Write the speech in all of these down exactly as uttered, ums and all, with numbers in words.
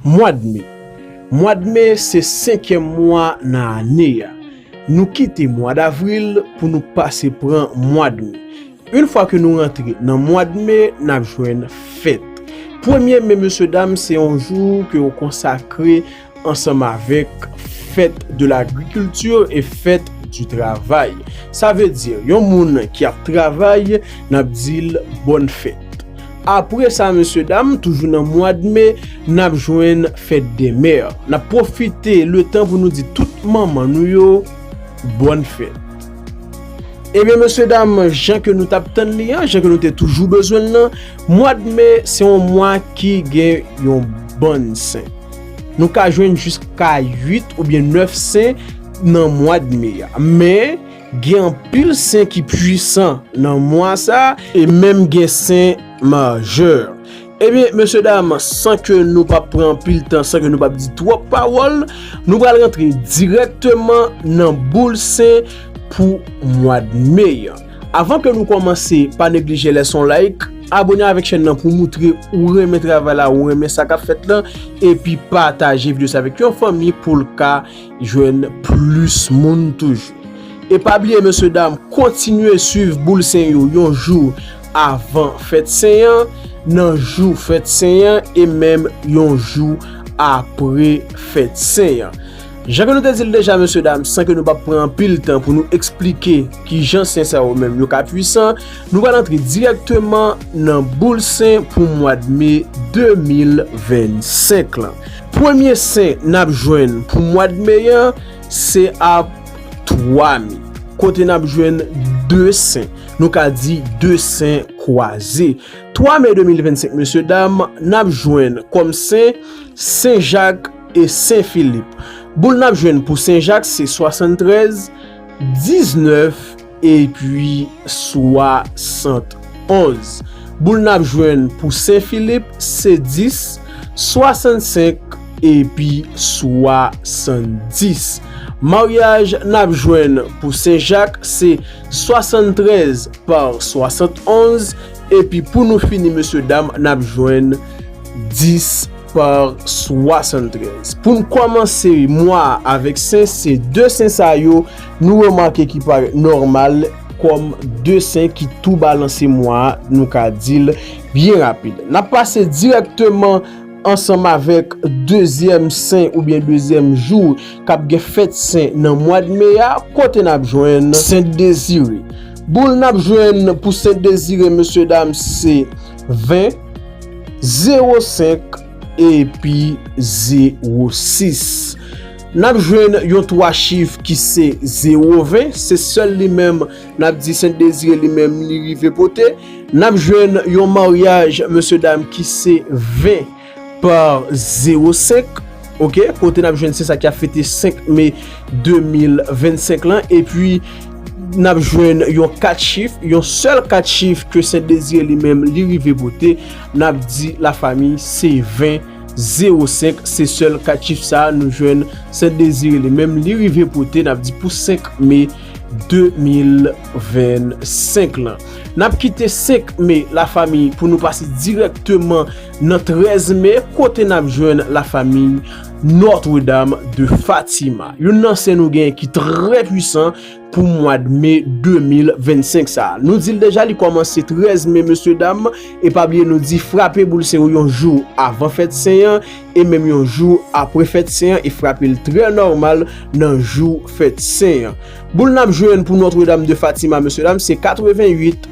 Mwa d me. Mwa d me se senkyèm mwa nan ane a. Nou kite mwa davril pou nou pase pran mwa d me. Yon fwa ke nou rantre nan mwa d me, n ap jwenn fèt. Premye me, mesye dam, se yon jou ke yo konsakre ansanm avèk fèt de lagrikilti e fèt di travay. Sa vle di, yon moun ki ap travay, n ap di l bòn fèt. Apre sa, mesye dam, toujou nan mwa d me, n ap jwenn fèt dè mè. N ap pwofite letan pou nou di tout manman nou yo bòn fèt. Ebyen, mesye dam, jan ke nou t ap tann li an, jan ke nou te toujou bezwen l nan, mwa d me se yon mwa ki gen yon bann sen. Nou ka jwenn jiska uit oubyen nèf sen nan mwa d me a. Men, gen anpil sen ki pwisan nan mwa sa a, e menm gen sen majè. Ebyen, mesye dam, san ke nou pa pran anpil tan, san ke nou pa di twòp pawòl, nou pral rantre dirèkteman nan boul sen pou mwa d me an. Avan ke nou kòmanse, pa neglije lèse yon like, abone avèk chèn nan pou moutre ou renmen travay la, ou renmen sa k ap fèt lan, epi pataje videyo sa avèk yon fanmi pou l ka jwenn plis moun toujou. E pa bliye, mesye dam, kontinye swiv boul sen yo yon jou avan fèt sen an, nan jou fèt sen an, e menm yon jou apre fèt sen an. Jan ke nou te di l deja, mesye dam, san ke nou pa pran anpil tan pou nou eksplike kijan sen sa yo menm yo ka pwisan, nou pral antre dirèkteman nan boul sen pou mwa d me de mil vennsenk lan. Premye sen n ap jwenn pou mwa d me an, se ap twa me. Kote n ap jwenn de sen. Nou ka di de sen kwaze. Twa me de mil vennsenk, mesye dam, n ap jwenn kòm sen Sen Jak e Sen Filip. Boul n ap jwenn pou Sen Jak se swasanntrèz, diznèf epi swasannonz. Boul n ap jwenn pou Sen Filip se dis, swasannsenk epi swasanndis. Maryaj n ap jwenn pou Sen Jak se swasanntrèz pa swasannonz, epi pou nou fini, mesye dam, n ap jwenn dis pa swasanntrèz. Pou n kòmanse mwa a avèk sen, se de sen sa yo nou remake ki parèt nòmal kòm de sen ki tou balanse mwa a, nou ka di l byen rapid. N ap pase dirèkteman ansanm avèk dezyèm sen oubyen dezyèm jou k ap gen fèt sen nan mwa d me a, kote n ap jwenn Sent Dezire. Boul n ap jwenn pou Sent Dezire, mesye dam, se ven, zewo senk epi zewo sis. N ap jwenn yon twa chif ki se zewo ven, se sèl li menm n ap di Sent Dezire li menm li rive pote. N ap jwenn yon maryaj, mesye dam, ki se ven pa zewo senk, oke, kote n ap jwenn se sa ki ap fete senk me de mil vennsenk lan, epi n ap jwenn yon kat chif, yon sèl kat chif ke Sent Dezire li menm li rive pote, n ap di lafanmi se ven zewo senk, se sèl kat chif sa a nou jwenn Sent Dezire li menm li rive pote, n ap di pou senk me de mil vennsenk lan. N ap kite senk me, lafanmi, pou nou pase dirèkteman nan trèz me, kote n ap jwenn lafanmi Notre-Dame de Fatima. Youn nan sen nou genyen ki trè pwisan pou mwa d me de mil vennsenk sa a. Nou di l deja, li kòmanse trèz me, mesye dam, e pa bliye nou di frape boul sen yo yon jou avan fèt sen an, e menm yon jou apre fèt sen an, e frape l trè nòmal nan jou fèt sen an. Boul n ap jwenn pou Notre-Dame de Fatima, mesye dam, se katreventuit,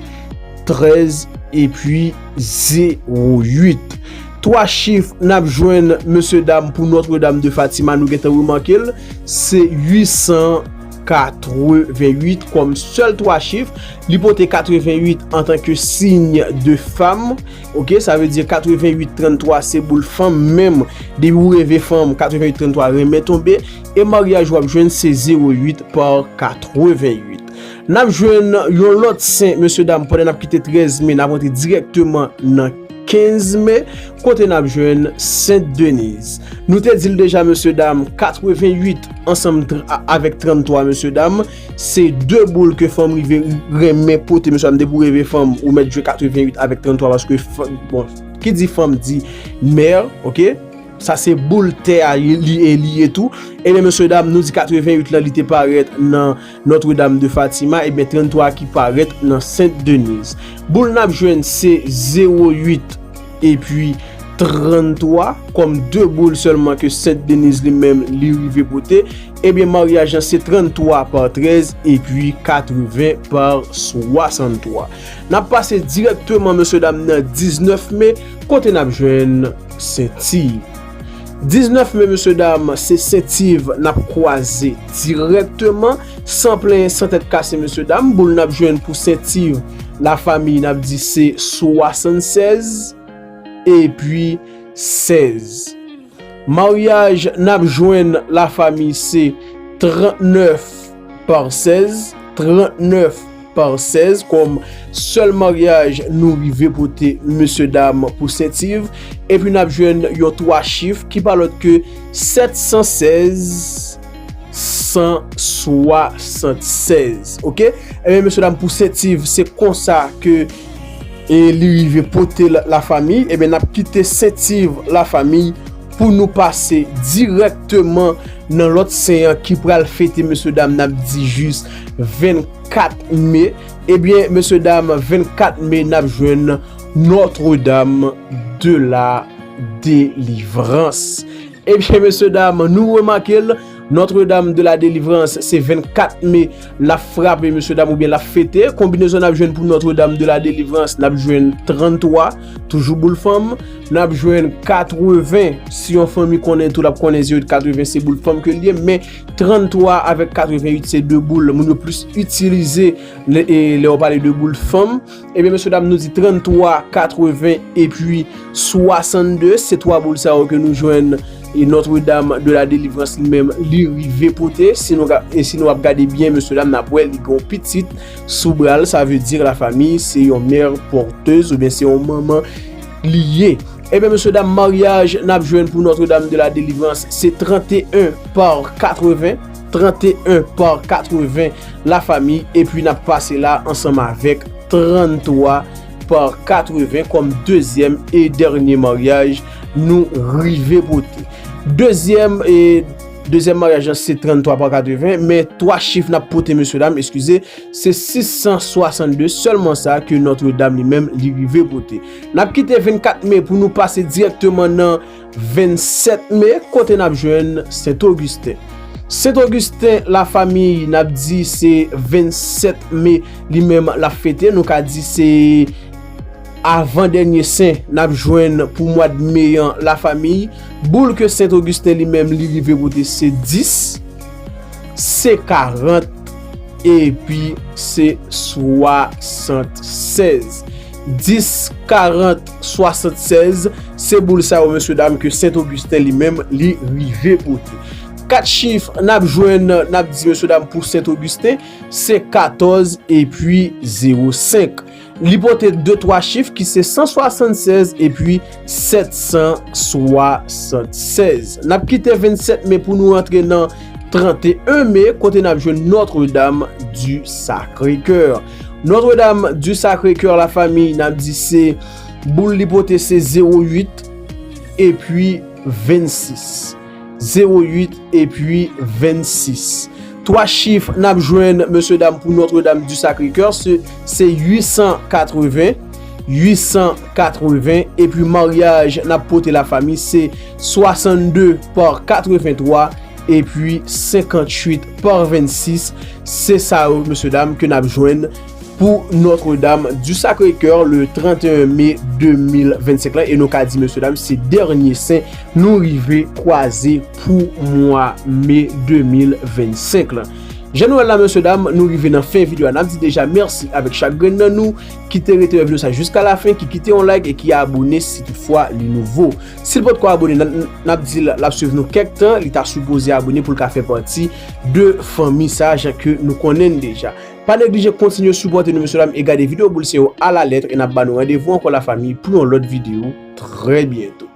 trèz epi zewo uit. Twa chif n ap jwenn, mesye dam, pou Notre-Dame de Fatima, nou gentan remake l, se uit san katreventuit kòm sèl twa chif. Li pote katreventuit antanke siy de fanm. Oke, sa vle di katreventuit tranntwa se boul fanm menm. Depi w reve fanm, katreventuit tranntwa renmen tonbe. E maryaj w ap jwenn se zewo uit pa katreventuit. N ap jwenn yon lòt sen, mesye dam, pandan n ap kite trèz me, n ap rantre dirèkteman nan kenz me, kote n ap jwenn Sent Deniz. Nou te di l deja, mesye dam, katreventuit ansanm tr-, a-, avèk tranntwa, mesye dam, se de boul ke fanm rive renmen pote, mesye dam, depi w reve fanm, ou mèt jwe katreventuit avèk tranntwa, paske fanm, bon, ki di fanm di mè, oke? Sa se boul tè a li, li, li ye tou. Ebyen, mesye dam, nou di katrevenn uit lan li te parèt nan Notre Dame de Fatima, ebyen, tranntwa ki parèt nan Sent Deniz. Boul n ap jwenn se zewo uit epi tranntwa, kòm de boul sèlman ke Sent Deniz li menm li rive pote. Ebyen, maryaj lan se tranntwa pa trèz epi katreven pa swasanntwa. N ap pase dirèkteman, mesye dam, nan diznèf me, kote n ap jwenn Sentiv. Diznèf me, mesye dam, se Sentiv n ap kwaze dirèkteman, san plenyen, san tèt kase, mesye dam. Boul n ap jwenn pou Sentiv, lafanmi, n ap di se swasannsèz epi sèz. Maryaj n ap jwenn, lafanmi, se trannèf pa sèz, trannèf pa sèz kòm sèl maryaj nou rive pote, mesye dam, pou Sentiv. Epi n ap jwenn yon twa chif ki pa lòt ke sèt san sèz, san swasannsèz. Oke? Ebyen, mesye dam, pou Sentiv, se konsa ke, e, li rive pote, la, lafanmi. Ebyen, n ap kite Sentiv, lafanmi, pou nou pase dirèkteman nan lòt sen an ki pral fete, mesye dam, n ap di jis vennkat me. Ebyen, mesye dam, vennkat me, n ap jwenn Notre Dame de la Délivrance. Ebyen, mesye dam, nou remake l, Notre Dame de la Délivrance, se vennkat me l ap frape, mesye dam, oubyen l ap fete. Konbinezon n ap jwenn pou Notre Dame de la Délivrance, n ap jwenn tranntwa, toujou boul fanm. N ap jwenn katreven, si yon fanmi konnen tou, l ap konnen zewo uit katreven se boul fanm ke l ye, men tranntwa avèk katreven uit se de boul moun yo plis itilize lè, e, lè yo pale de boul fanm. Ebyen, mesye dam, nou di tranntwa, katreven epi swasannde, se twa boul sa yo ke nou jwenn, e, Notre Dame de la Délivrance li menm li rive pote. Si nou ga-, e si nou ap gade byen, mesye dam, n ap wè li gen yon pitit sou bra l, sa vle di lafanmi, se yon mère porteuse oubyen se yon manman li ye. Ebyen, mesye dam, maryaj n ap jwenn pou Notre Dame de la Délivrance se trannteyen pa katreven, trannteyen pa katreven, lafanmi, epi n ap pase la ansanm avèk tranntwa pa katreven kòm dezyèm e dènye maryaj nou rive pote. Dezyèm, e, dezyèm maryaj lan se tranntwa pa katreven, men twa chif n ap pote, mesye dam, eskize, se sis san swasannde sèlman sa ke Notre Dame li menm li rive pote. N ap kite vennkat me pou nou pase dirèkteman nan vennsèt me, kote n ap jwenn Sent Ogisten. Sent Ogisten, lafanmi, n ap di se vennsèt me li menm l ap fete. Nou ka di se avan dènye sen n ap jwenn pou mwa d me an, lafanmi. Boul ke Sent Ogisten li menm li rive pote se dis, se karant, epi se swasannsèz. Dis, karant, swasannsèz, se boul sa yo, mesye dam, ke Sent Ogisten li menm li rive pote. Kat chif n ap jwenn, n ap di, mesye dam, pou Sent Ogisten, se katòz epi zewo senk. Li pote de twa chif ki se san swasannsèz epi sèt san swasannsèz. N ap kite vennsèt me pou nou rantre nan trannteyen me, kote n ap jwenn Notre Dame du Sacré-Cœur. Notre Dame du Sacré-Cœur, lafanmi, n ap di se boul li pote se zewo uit epi vennsis. Zewo uit epi vennsis. Twa chif n ap jwenn, mesye dam, pou Notre Dame du Sacré-Cœur, se, se uit san katreven, uit san katreven, epi maryaj n ap pote, lafanmi, se swasannde pa katrevenntwa, epi senkantuit pa vennsis. Se sa yo, mesye dam, ke n ap jwenn pou Notre Dame du Sacré-Cœur le trannteyen me de mil vennsenk lan. E nou ka di, mesye dam, se dènye sen nou rive kwaze pou mwa me de mil vennsenk lan. Jan nou wè l la, mesye dam, nou rive nan fen videyo a. N ap di deja mèsi avèk chak grenn nan nou ki te rete wè videyo sa jiska lafen, ki kite yon like e ki abone si toutfwa li nouvo. Si l potko abone, n ap, n ap di l, l ap swiv nou kèk tan, li ta sipoze abone pou l ka fè pati de fanmi sa, jan ke nou konnen l deja. Pa neglije kontinye sipòte nou, mesye dam, e gade videyo boul se yo alalèt, e n ap ba nou randevou ankò, lafanmi, pou yon lòt videyo trè byento.